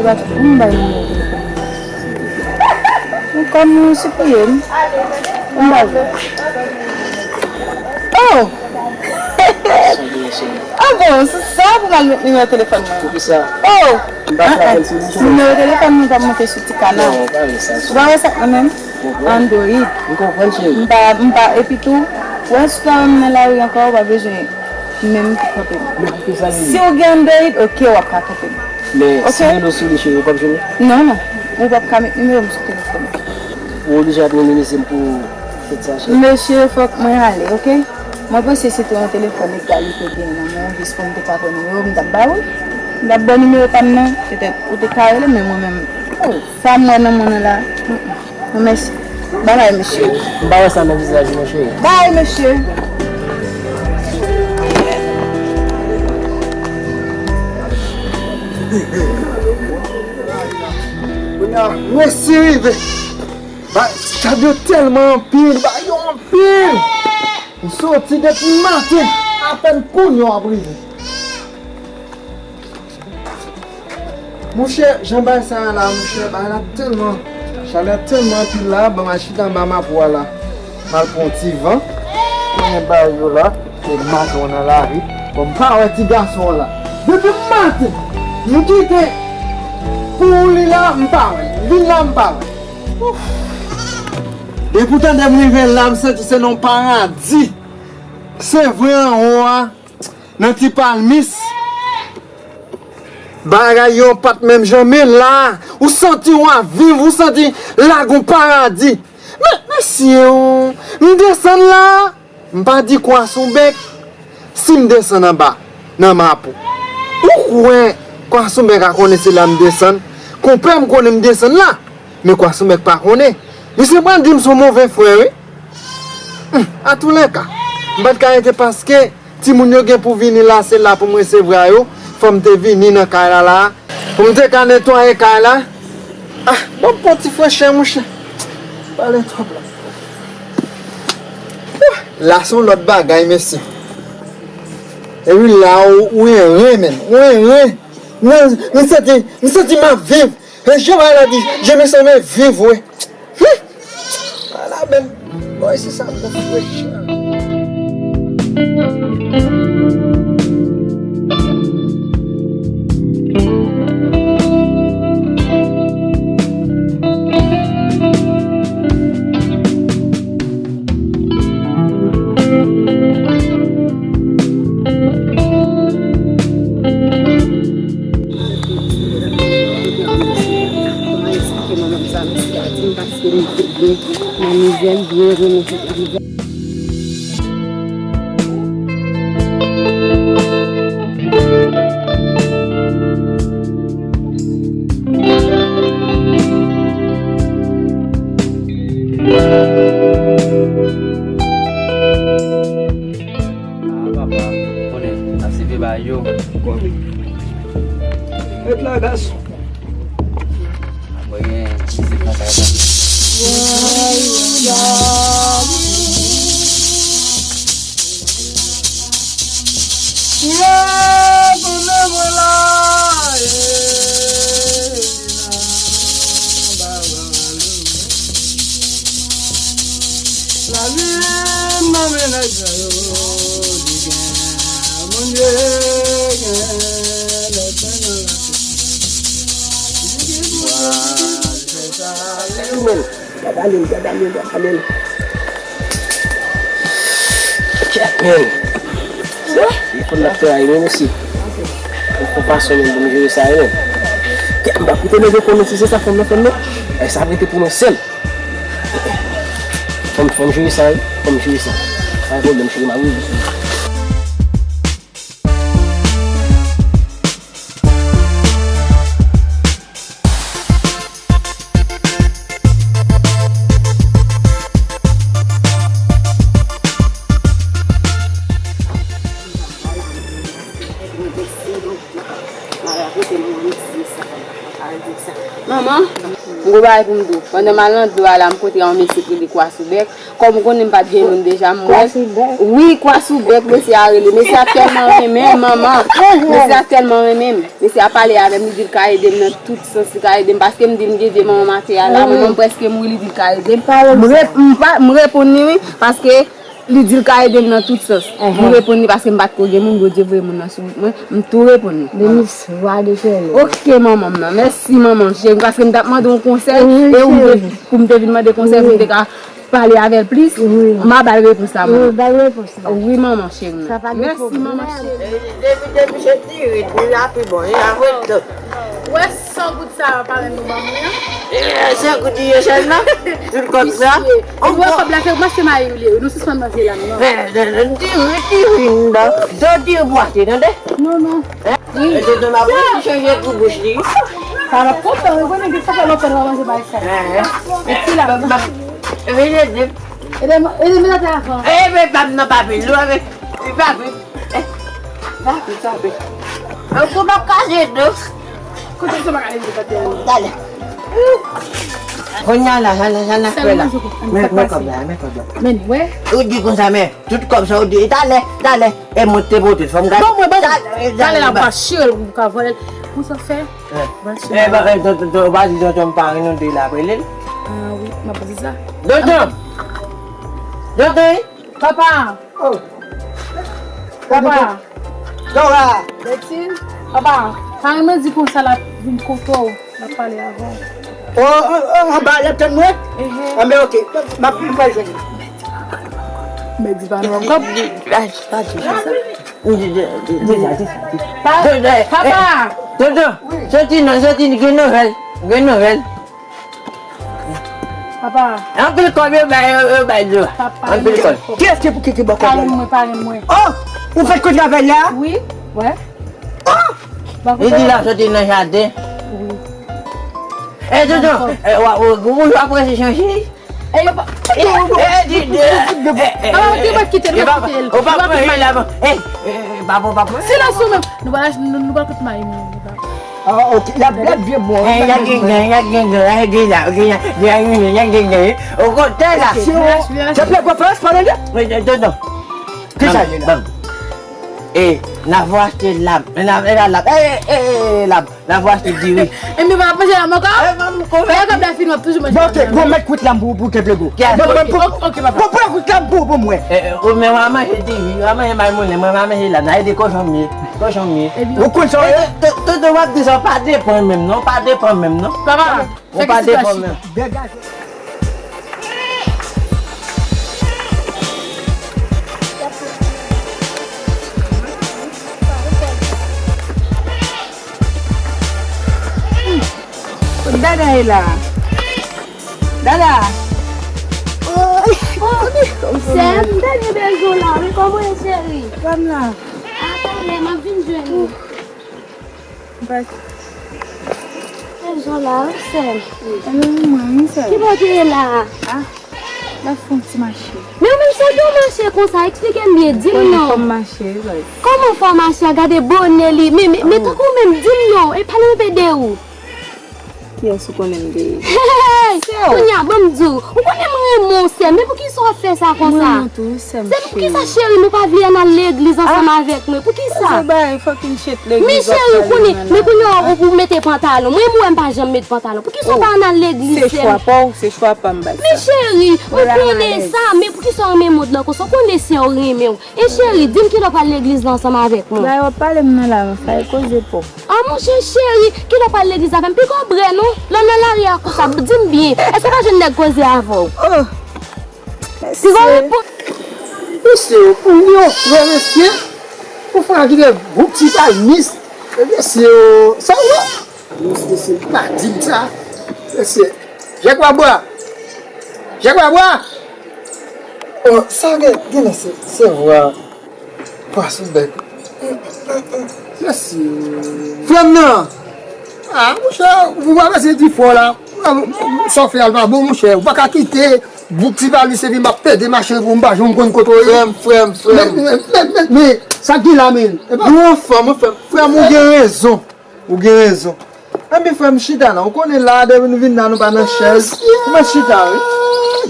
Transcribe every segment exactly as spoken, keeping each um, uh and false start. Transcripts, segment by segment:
Pou m bay nimewo telefòn. Ou kòm ou sipriye m. Ou m ba ou. Oh! Ah bon, se sa pou m al met nimewo telefòn mwen. Poukisa? Oh! M pa frape l sou li. Nimewo telefòn mwen pa monte sou ti kanal. Non, pa vre sa. Ou pa wè sa k nan men m? Android. M konprann, cheri. M pa, m pa, epi tou, ou wè si w ta wè m nan lari ankò, ou pa bezwen menm kanpe m. Men poukisa li? Si w gen Android, ok, w ap ka kanpe m. Men si rele w sou li, cheri, ou p ap jwenn li? Non, non. Ou p ap ka met nimewo m sou telefòn ou. Ou oblije ap minimize m pou fèt sa, cheri. Mesye, fòk mwen ale, ok? Mwen panse se te yon telefòn egal li te gen nan men w, jis pou m te ka pran nimewo, m t ap ba ou l. M t ap ba w nimewo pa m nan, petèt ou te ka rele, men mwen menm, oh, sa m wè nan mwen nan la. Mm, mm. Non, mèsi. Babay, mesye. M pa wè sa nan vizaj ou, monchè. Bay, mesye. Kounye a, mèsi rive. Ba, chad yo tèlman anpil, ba yo anpil. M soti depi maten, apèn kounye a w ap rive. Monchè, jan bagay sa a la, monchè, bagay la tèlman, chalè tèlman anpil la, ban m al chita anba mapou a la. M al pran yon ti van. Konnen bagay yo la, se maten w nan lari. Bon, m pa wè ti gason an la. Depi maten, m kite pou li la, m pa wè l. Vin la, m pa wè l. Ouf. Depi w tande m rive la, m santi se nan yon paradi. Se vre anwo a, nan ti palmis. Bagay yo pa t menm jan, men la, ou santi w ap viv, ou santi la gon paradi. Men, mesye, m desann la, m pa di Kwasoubèk, si m desann anba, nan Mapou. Ou kwè Kwasoubèk a konnen se la m desann? Konpè m konnen m desann la, men Kwasoubèk pa konnen. Misye pral di m se yon move frè, wi. Hmm, atoulèka, m pa t ka rete paske timoun yo gen pou vini la, se la pou m resevwa yo. Fò m te vini nan kay la, la, pou m te ka netwaye kay la. Ah, bon, bon ti frechè, monchè. Pale twòp la. Wouh, la se yon lòt bagay, mesye. Epi la, ou, ou en ren, menm. Ou en ren. Mwen, mwen santi, mwen santi m ap viv. E jan bagay la di, je me sens vivre. Hmm. Ala bèl bòy, se sa m fè fresh. Nan mizè, m byen renmen. Ah, papa, konnen, ap seve ba yo. Mèt la, gason. Mwen gen vizit nan kay la. Lavi nan mennaj sa yo, li gen, Bondye gen, lè fè nan lavi. Gad ale l, gad ale l, gad ale l. Kèt, men. Telefòn nan ap fè a, men, mesye. Fò fason, men, pou m jere sa, men. Kèt, m pa koute nèg yo konnen si se sa fanm nan fè m, non. E sa ap rete pou nou sèl. Fò m, fò m jere sa, wi. Fò m jere sa. Pa gen pwoblèm, cheri, m ap regle. Manman, Gwo bagay pou m di w. Pandan m al nan dlo a la, m kontre yon mesye ki rele Kwa sou bèk. Kòm ou konnen m pa t gen moun deja, m wè. Kwa sou bèk? Wi, Kwa sou bèk, mesye a rele. Mesye a tèlman renmen m, manman. Mesye a tèlman renmen m. Mesye a pale avè m, li di l ka ede m nan tout sans, li ka ede m. Paske m di l m gen vye manman m atè a la, manman m prèske mouri, li di l ka ede m. M rep-, m pa, m reponn li, wi, paske li di l ka ede m nan tout sans. M reponn li paske m pa t ko gen moun, Bondye voye moun nan sou wout mwen. M tou reponn li. Béni soit l'Éternel. Ok, manman m nan. Mèsi, manman m cheri, paske m t ap mande yon konsèy, e ou m te, pou m te vin mande konsèy, pou m te ka pale avè l plis, m a ba l repons la, manman. Wi, ba l repons la. Wi, manman cheri. Sa pa gen pwoblèm. Mèsi, manman cheri. E, depi, depi se ti rit, li la pi bon, li la vre. Ou wè san goud sa a, pa renmen ban mwen an? E, san goud li ye sèlman? Tout kòb sa? Mesye, ou wè kòb la, se pou m achte mayi ou li ye, nou sispann manje la, non. E, ti rit, ti rit, non. Dò ti bwate, tande? Non, non. Wi. E, tonton, m ap chanje pou bouch li. Sa n ap kontan, wi, konnen gen sa fè lontan nou pa manje bagay sa. E ti la. Ede m, ede m. Ede m, ede m nan telefòn. E, men pa m nan pa vin lou, men li pa vin. E, pa vin, pa vin. An tou m ap kache do. Kote sa m ap kache do, kote? Talè. Kounye a la, sa n ap fè la. Men, men kòb la, men kòb la. Men, wè. Ou di konsa, men. Tout kòb sa ou di, talè, talè. E mwen te pote, fò m gade. Bon, mwen, bon. Talè, talè la, ou pa chire l, ou ka vòlè l. Pou sa fè? Ou pa chire l. E, ba, e, tonton, tonton, ou pa di tonton m pa renmen nou de la, apre li. A, wi, m ap di sa. Tonton! Tonton! Papa! Oh! Papa! Dora! Betty! Papa, pa renmen di konsa l ap vin kote w. N ap pale avan. O, o, o, anba, l ap tann mwen? Enhen. Anben, ok. M ap, m pral jwenn li. Men di pa nou ankò. Di, di, di, di, di, di, di. Pa, papa! Tonton, soti non, soti, gen nouvèl, gen nouvèl. Papa. Anpil kòb yo bay, yo, yo bay dlo. Papa, anpil kòb. Kiyès ki pou ki, ki bò kòb la? Parenn mwen, parenn mwen. Oh! Ou fèk konn travay la? Wi, wè. Oh! Li di l ap soti nan jaden. Wi. E, tonton, e, w ap, w ap, w ap rete chanje? E, yo pa. E, e, di, di, e, e, papa, ou te pa kite l, ou pa kite l. Ou pa pran la, bon. E, e, e, papa, papa. Silans ou menm. Nou pa, nou, nou pa koute mayi nou. Ah, ok. L ap, l ap byen bon. E, y a genyen, y a genyen, y a genyen, y a genyen, y a genyen. Okontrè la. Se yon, se plè gwo frans, pa nan. Wi, tonton. Kisa ye la? E, n ap achte lam. N ap, n ap, lam. E, e, e, lam. N ap achte diri. E mi pa ap manje lam ankò? E, pa m konprann. Lè kòb la fini, w ap toujou manje lam. Bon, ok, bon, mèt kwit lam pou, pou Kèplego. Yes. Bon, bon, bon, ok, papa. Bon, pran kwit lam pou, pou mwen. E, e, ou menm w a manje diri, w a manje malmoulen, mwen m a manje lam. N a ede kochon m ye. Kochon m ye. Ou konn sa w ye? Tonton, w ap di sa, w pa depan menm, non, w pa depan menm, non. Papa. Ou pa depan menm. Degaje. Kote Dada ye la? Dada! Oh, sè m, m tande bezwen w la wi, kòman w ye cheri? Kòm la. Atalè, m ap vin jwenn ou. Bak. Sè Zola, wi, sè m. Alo, mwen, wi, sè. Ki bò w te ye la a? Ah, m ap fè yon ti mache. Men ou menm, sa w te mache konsa? Eksplike m byen, di m non. Fò m mache, wi, baz. Kòman fò w mache a? Gade bonè li. Men, men, men tankou w menm, di m non. E pale m enpe de ou. Kiyès ou konnen m te ye? Hey! Kounye a, ban m di w. Ou konnen m renmen w, sè m. Men poukisa w ap fè sa konsa? Mwen renmen w tou, wi, sè m cheri. Sè m, poukisa, cheri, nou pa vle ann al legliz ansanm avèk mwen? Poukisa? Paske bagay fucking shit legliz w ap pale la. Men cheri, ou konnen, men kounye a ou, ou mete pantalon. Mwen, mwen pa janm met pantalon. Poukisa w pa ann al legliz, sè m? Se chwa pa w, se chwa pa m, baz. Men cheri, ou konnen sa, men poukisa w renmen mond lan konsa? Ou konnen sè w renmen w. E cheri, di m kilè w pral legliz la ansanm avèk mwen. Bagay w ap pale m nan la, m ap fè koze pa w. Ah, monchè cheri, kilè w pral legliz avè m? Piga w brè non. Lè w nan lari a konsa, di m byen. Èske w pa jwenn nèg koze avè w? Oh! Piga w reponn. Mesye, ou yon frè, mesye. Ou frè ki te gwo ti palmis. Mesye, sa w wè? Mesye, se pa di m sa. Mesye, Jacques Babwa. Jacques Babwa. Oh, sa gen, gen lè se, se vwa. Pase bèk. Mèsi. Frè m nan. Ah, monchè, ou pa bezwen di fò la. Sa w fè a l pa bon, monchè. Ou pa ka kite bouk ti palmis epi m ap pede mache pou m pa janm konn kote w ye. Frè m, frè m, frè m. Men, men, men, men, men, sa k gen la, men? Epa. Nou anfòm, wi, frè m. Frè m, ou gen rezon. Ou gen rezon. Ebyen, frè m, chita la. Ou konnen la, depi nou vin la, nou pa nan chèz. Ou mèt chita, wi.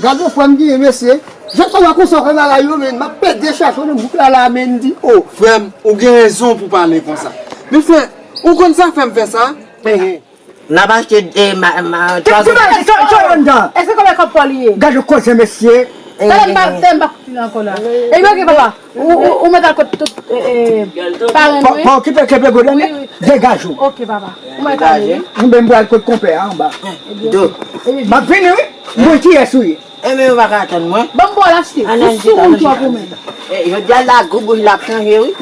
Gade yon frè m genyen, mesye. Jan sa w wè konsa w fè bagay yo, men, m ap pede chache w nan gwoup la, la, men, di, o. Frè m, ou gen rezon pou pale konsa. Men, frè, ou konn sa k fè m fè sa? N ap achte, eh, ma, ma, twa zèt. Èske kòman kòb pa w li ye? Gade koze, mesye. Talè m pa, talè m pa koute ankò la. Ebyen, oke, papa. Ou, ou, ou mèt al kot tout, eh, eh, parenn mwen. Pa okipe kebe godan, degaje w. Oke, papa. Ou mèt ale, wi. Mwen menm pral kot konpè a anba. M ap vini, wi. Mwen kiyès ou ye? Ebyen, yo pa ka atann mwen. Ban m ba w lachte. Ou sou moun twòp ou menm. Eh, jodi a la, gou bouch la ap chanje, wi.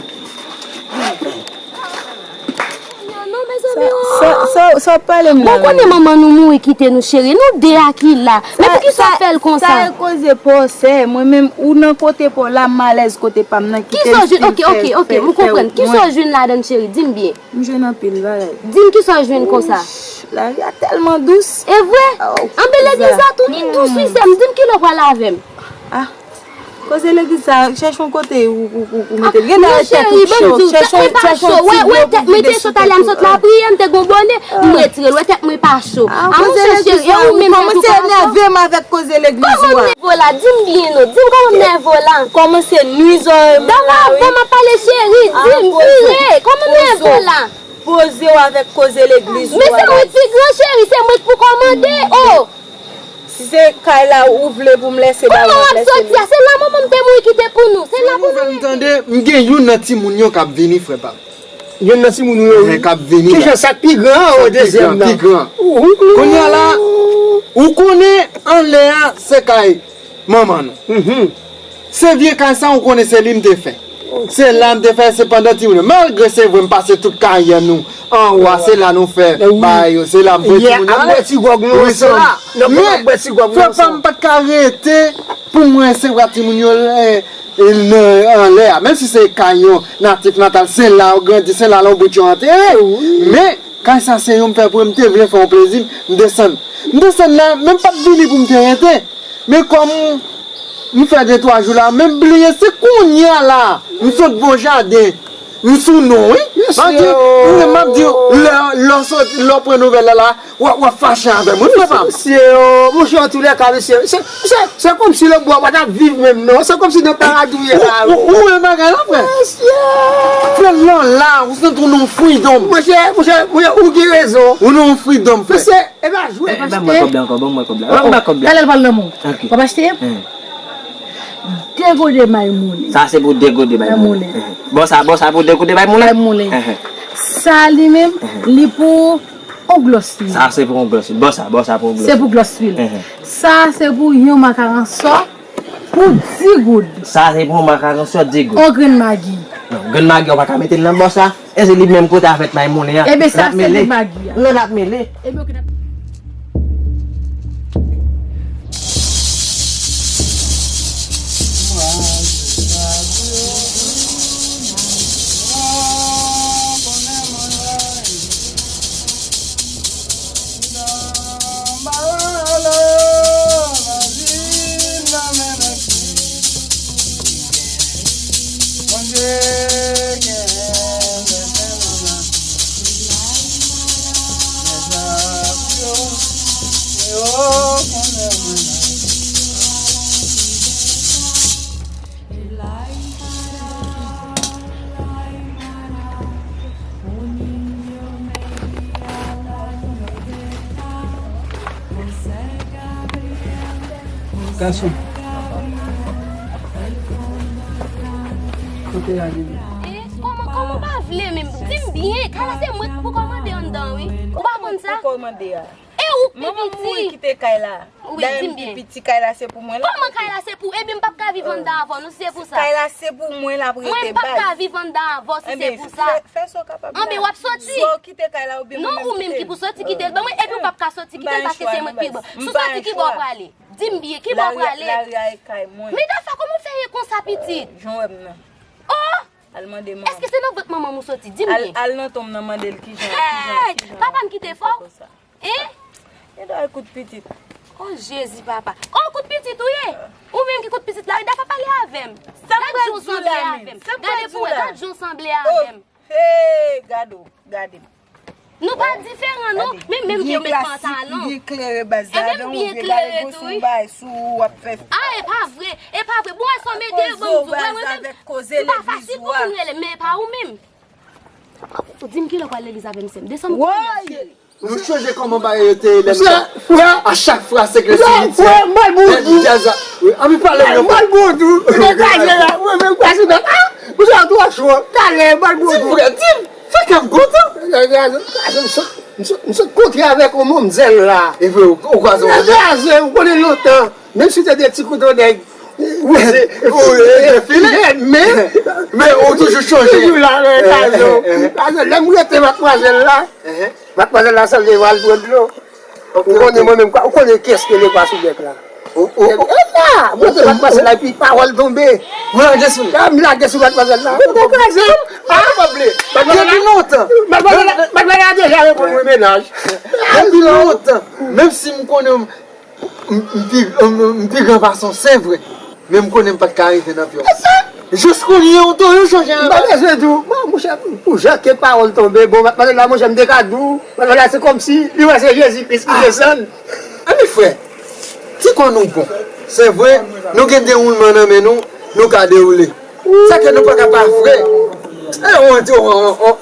Non, mezanmi, oh. Sa, sa, sa w ap pale m la menm? Bon, konnen manman nou mouri kite nou, cheri. Nou de a ki la. Men poukisa w fè l konsa? Sa e koze pa w, sè. Mwen menm, ou nan kote pa w la, m alèz kote pa m nan, kite l fin fè, fè, fè ou. Kisa w jwenn? Oke, oke, oke, m konprann. Kisa w jwenn ladan l, cheri? Di m byen. M jwenn anpil bagay. Di m kisa w jwenn konsa. Lari a tèlman dous. E vre? Anben legliz la tou li dous, wi, sè m. Di m kilè w pral avè m. Ah. Koze legliz sa, chèche yon kote ou, ou, ou, ou mete l. Gen dèyè tèt ou cho. Chèche yon, chèche yon ti dlo pou vide sou tèt ou. Wè tèt mwen pa cho. Wè, wè, wè tèt mwen te sot ale, m sot la priye, m te gon bòne, m retire l. Wè tèt mwen pa cho. Ah, koze legliz la, ou kòmanse enève m avèk koze legliz ou a. Kòman m nève w la? Di m byen non. Di m kòman m nève w la. Kòmanse nwi zòrèy mwen la, wi. Dam, avan m ap pale, cheri, di m vire. Kòman m nève w la? Poze w avèk koze legliz ou a. Men se mwen ki pi gran, cheri, se mwen ki pou kòmande. Oh! Si se kay la ou vle pou m lèse ba ou, m ap lèse li. Kòman w ap soti a? Se la manman m te mouri kite pou nou. Se la pou nou rete. Nouvèl m tande, m gen youn nan timoun yo k ap vini, frè pa m. Youn nan timoun yo, wi. K ap vini la. Kijan sa pi gran an, o dezyèm nan? Pi gran. Kounye a la, ou konnen anlè a se kay manman nou. Se vye kay sa, ou konnen se li m te fè. Se la m te fè, se pandan timoun yo. Malgre se vre m pase tout karyè nou anwo a, se la nou fè bagay yo, se la m voye timoun yo ale. Wi, se la. Men, frè pa m, m pa t ka rete pou mwen resevwa timoun yo, eh, eh, nan, anlè a. Menm si se kay yon natif natal, se la yo grandi, se la lonbrit yo antere. Men, kay sa se yon m fè pou m te vle fè yon plezi, m desann. M desann la, men m pa t vini pou m te rete. Men kòm m fè de twa jou la, men m bliye, se kounye a la, m sot Bon Jaden, m sou non, wi. M ap di, m ap di, lè, lè w sot, lè w pran nouvèl la, la, w ap, w ap fache avè m, wi, frè pa m. Mesye, oh, monchè, antoulèka, mesye, se, se, se kòmsi lòtbò a pa t ap viv menm, non. Se kòmsi nan paradi w ye la, wi. Ou, ou, ou wè bagay la, frè? Mesye. Frè, lè w la, ou santi w nan freedom. Monchè, monchè, monchè, ou gen rezon. Ou nan freedom, frè. Mesye, E pa jwe. Ban mwen kòb la ankò, ban mwen kòb la. Ban mwen kòb la. Talè l pral nan men w. Ok. W ap achte? De gode may moulen. Sa se pou de gode may moulen. Bon, sa, bon, sa pou de gode may moulen? May moulen. Sa li menm, li pou on glòs lwil. Sa se pou on glòs lwil. Bon, sa, bon, sa pou on glòs lwil. Se pou glòs lwil. Sa se pou yon makaron sò. Pou di goud. Sa se pou makaron sòt di goud. On grenn magi. Non, grenn magi, ou pa ka mete l nan bò sa. E se li menm kote avèk may moulen an. Ebyen, sa se grenn magi a. Non, n ap mele. Ebyen, ok, n ap Gason. Kote a, Lili? Eh, kòman, kòman w pa vle menm? Di m byen, kay la se mwen ki pou kòmande anndan, wi. Ou pa konn sa? Ou kòmande a. E ou k pi piti. Manman m mouri kite kay la. Wi, di m byen. Dayè m pi piti, kay la se pou mwen, l ap rete. Kòman kay la se pou ou? Ebyen, m p ap ka viv anndan avè w, non, si se pou sa. Kay la se pou mwen, l ap rete, baz. Mwen, m p ap ka viv anndan avè w, si se pou sa. Ebyen, fè, fè sa w kapab. Anben, w ap soti. Swa w kite kay la, oubyen mwen menm kite l. Non, ou menm ki pou soti kite l ban mwen, epi w p ap ka soti kite l paske se mwen ki pi gran. Si w soti, ki bò w prale? Di m byen, ki bò w prale? Lari a, lari a e kay mwen. Men Dafa, kòman w fè ye konsa, pitit? Jan w wè m nan. Oh! Al mande manman. Èske se nan vant manman m ou soti? Di m byen. Al, al nan tonm nan, mande l kijan, kijan, kijan. Papa m kite fè w? Hein? Gen dwa l kout pitit. Oh, Jezi, papa. Oh, kout pitit ou ye? Ou menm ki kout pitit la, wi, Dafa pale avè m. Gad jan w sanble avè m. Gade pou wè, gad jan w sanble avè m. Hey, gade w, gade m. Nou pa diferan, non. Men menm ke yo met pantalon. Byen klere, baz. E menm byen klere tou, wi. A, e pa vre. E pa vre. Bon, wè sa w mete yo, ban m di w. Wè, wè, menm. Li pa fasil pou moun rele, men e pa ou menm. Ou di m kilè w pral legliz avè m, sè m. Desann kounye a, cheri. Nou chanje kòman bagay yo te ye lè nou. Frè, a chak fwa se ke simityè. Frè, mal boudou. Anvi pale. Mal boudou. Degaje la, mwen menm kwa se bèk. Misye twò cho. Talè, mal boudou. Di m, frè, di m. Fè kè m kontan. Misye kontre avèk yon manmzèl la. E vre, ou kwaze yon manmzèl? Ou konnen lontan. Menm si w te de ti kouto nèg, ou se, ou, e, defile. Men, men ou toujou chonje. Toujou la, men, Kazo. Kazo, lè m rete matmwazèl la, matmwazèl la sanble m al pran dlo. Ou konnen mwen menm, ou konnen kiyès ki lekwa sou bèk la. Ou, ou, ou. E la, mwen te matmwazèl la, epi pawòl tonbe. Mwen lage sou li. La, m lage sou matmwazèl la. Mwen te kraze. Depi lontan. Matmwazèl la, matmwazèl la deja reponn mwen mennaj. Depi lontan. Menm si m konnen M, m pi, m, m pi gran pase w, se vre. Men m konnen m pa t ka rive nan pye w. Jis kounye a, ou toujou chonje anba. M pa bezwen di w. Bon, monchè, pou jan ke pawòl tonbe, bon, matmwazèl la, monchè, m te ka di w, matmwazèl la, se kòmsi li wè se Jezi Kris ki desann. Anben, frè, ti kò nou bon. Se vre, nou gen dewoulman nan men nou, nou ka dewoule. Sa ke nou pa ka pa frè. E, on, on, on, on,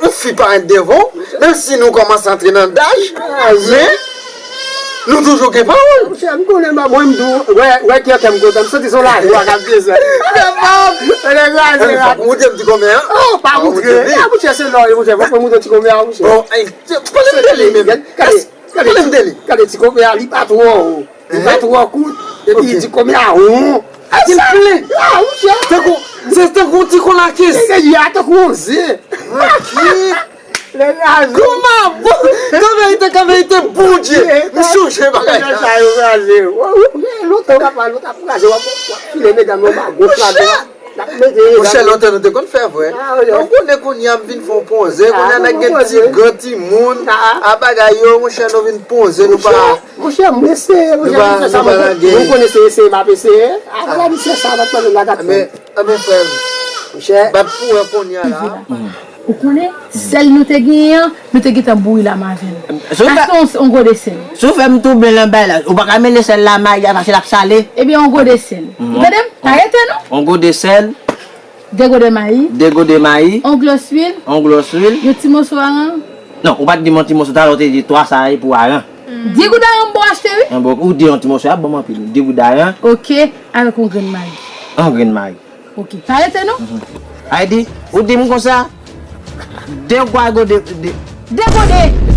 Yon fi parèt devan w, menm si nou kòmanse antre nan daj, men nou toujou gen pawòl. Monchè, m konnen, mwen, m di w, wè, wè kè kè m kontan, m santi se yon lajwa k ap desann. Fòk moutre m ti konmè a. Oh, pa moutre. Ah, monchè, se lò, monchè, fòk mwen moutre ti konmè a, monchè. Bon, pale m de li menm. Gade, gade, gade ti konmè a, li pa twò wo. Li pa twò kout. Epi ti konmè a won. Epi l plen. Tankou, se tankou yon ti konlakis. Li a tankou yon ze. Kòman bon? Kan verite, kan verite, Bondye. M chonje bagay sa. Lontan w ap, lontan w ap kraze, w ap file medam yo mago kraze. Monchè, lontan nou te konn fè vre. Nou konnen kounye a m vin fè yon ponze, kounye a nèg gen ti gran timoun, a bagay yo, monchè, nou vin ponze, nou pa. Monchè, m eseye, monchè, m fè sa, mwen konnen se eseye, m ap eseye. Ala misye sa, bat mwen la, dat mwen. Anben, frè m, bat pou wè kounye a la. Ou konnen, sèl nou te genyen an, nou te gentan bouri la m avè l. Achte yon, yon gode sèl. Si w fè m touble nan bay la, ou pa ka mele sèl la mayi a, paske l ap sale. Ebyen, yon gode sèl. Ou tande m? Pa rete non. Yon gode sèl. De gode mayi. De gode mayi. Yon glòs lwil. Yon glòs lwil. Yon ti moso aran. Non, ou pa t di m yon ti moso, talè w te di twa sa a pou aran. Di goud aran m ba w achte, wi. Bon, ou di yon ti moso, ap ban m anpil. Di goud aran. Oke, avèk yon grenn mayi. Yon grenn mayi. Oke, pa rete non. Ayiti, ou di m konsa, de gwa gode, de, de gode.